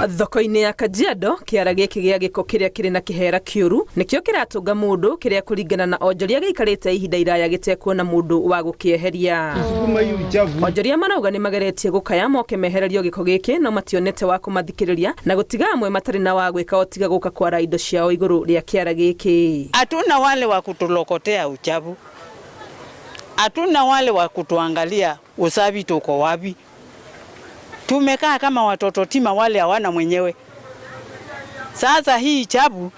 Thoko-inĩ ya Kajiado, kĩara gĩkĩ gĩa gĩko kĩrĩa kĩrĩ na kĩhera kĩũru nĩkĩo kĩratũnga mũndũ kĩrĩa kũringana na onjoria gĩikarĩte ihinda iraya gĩtekuona mũndũ wa gũkĩeheria. Onjoria marauga nĩ mageretie gũkaya moke mehererio gĩko gĩkĩ no mationete wa kũmathikĩrĩria na gũtiga amwe matarĩ na wa gwĩka o tiga gũka kwara indo ciao igũrũ rĩa kĩara gĩkĩ. Hatuna wale wa kutulokotea uchafu, hatuna wale wa kutuangalia usafi tuko wapi. Tumekaa kama watoto tima wale hawana mwenyewe. Sasa hii chabu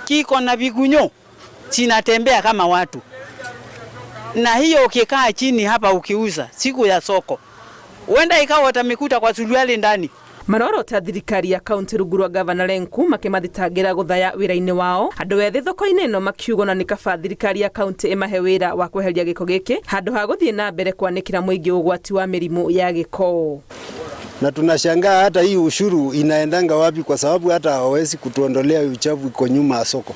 kiko na vigunyo zinatembea kama watu, na hiyo ukikaa chini hapa ukiuza siku ya soko, huenda ikawa utamikuta kwa suruali ndani. Marorota thirikari ya kaunti rungu rwa gavana Lenku makĩmathitangĩra gũthaya wĩra-inĩ wao andũ ethĩ thoko-inĩ ĩno makiuga ona nĩ kaba thirikari ya kaunti ĩmahe wĩra wa kweheria gĩko gĩkĩ handũ ha gũthiĩ na mbere kwanĩkĩra mũingĩ ũgwati wa mĩrimũ ya gĩko. Na tunashangaa hata hii ushuru inaendanga wapi, kwa sababu hata hawawezi kutuondolea uchafu iko nyuma ya soko.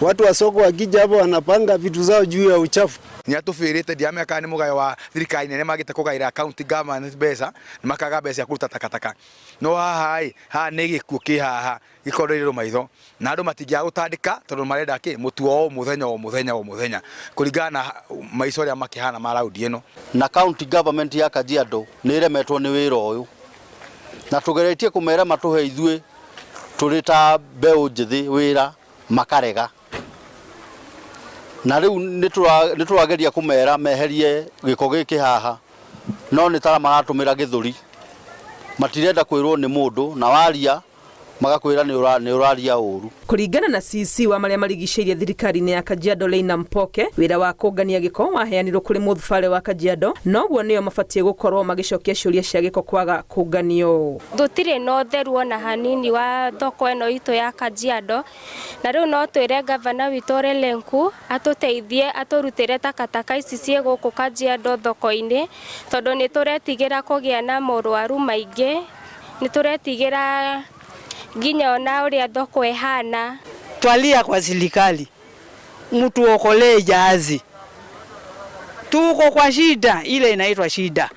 Watu wa soko wakija hapo wanapanga vitu zao juu ya uchafu. Nĩ atũbĩrĩte ndiramenya kana nĩ mũgayo wa thirikari nene magĩte kũgaĩra county government mbeca nĩ makaga mbeca cia kũruta takataka no haha ĩ haha nĩ gĩkuũ kĩ haha gĩkondeirwo maitho na andũ matingĩaga gũtandĩka tondũ marenda kĩ mũtu o mũthenya o mũthenya o mũthenya kũringana na maica ũrĩa makĩhana ma raundi ĩno. Na county government ya Kajiado nĩ ĩremetwo nĩ wĩra ũyũ na tũgeretie kũmera matũhe ithuĩ tũrĩ ta mbeũ njĩthĩ wĩra makarega na rĩu nĩ tũrageria kũmera meherie gĩko gĩkĩ haha no nĩ tara maratũmĩra gĩthũri matirenda kwĩrwo nĩ mũndũ na waria magakwĩra nĩ ũraria ũru. Kũringana na CC wa marĩa marigicĩirie thirikari-inĩ ya Kajiado Leina Mpoke, wĩra wa kũngania gĩko waheanirwo kũrĩ mũthubarĩ wa Kajiado noguo nĩo mabatiĩ gũkorwo magĩcokia ciũria cia gĩko kwaga kũnganio. Tũtirĩ na ũtheru ona hanini wa thoko ĩno itũ ya Kajiado na rĩu no twĩre gavana witũ Ole Lenku atũteithie atũrutĩre takataka ici ciĩ gũkũ Kajiado thoko-inĩ tondũ nĩ tũretigĩra kũgĩa na morwaru maingĩ, nĩ tũretigĩra nginya ona ũrĩa thoko ĩhana. Twalia kwa serikali mtuokolee jahazi, tuko kwa shida ile inaitwa shida.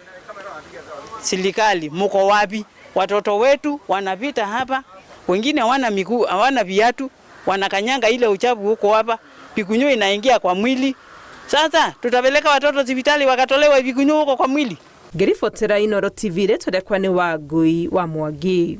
Serikali muko wapi? Watoto wetu wanapita hapa, wengine hawana miguu, hawana viatu, wanakanyanga ile uchafu huko hapa, vikunyo inaingia kwa mwili. Sasa tutapeleka watoto hospitali wakatolewa vikunyo huko kwa mwili. Ngĩribotera Inooro TV rĩtwa rĩakwa nĩ Wangui wa Mwangi.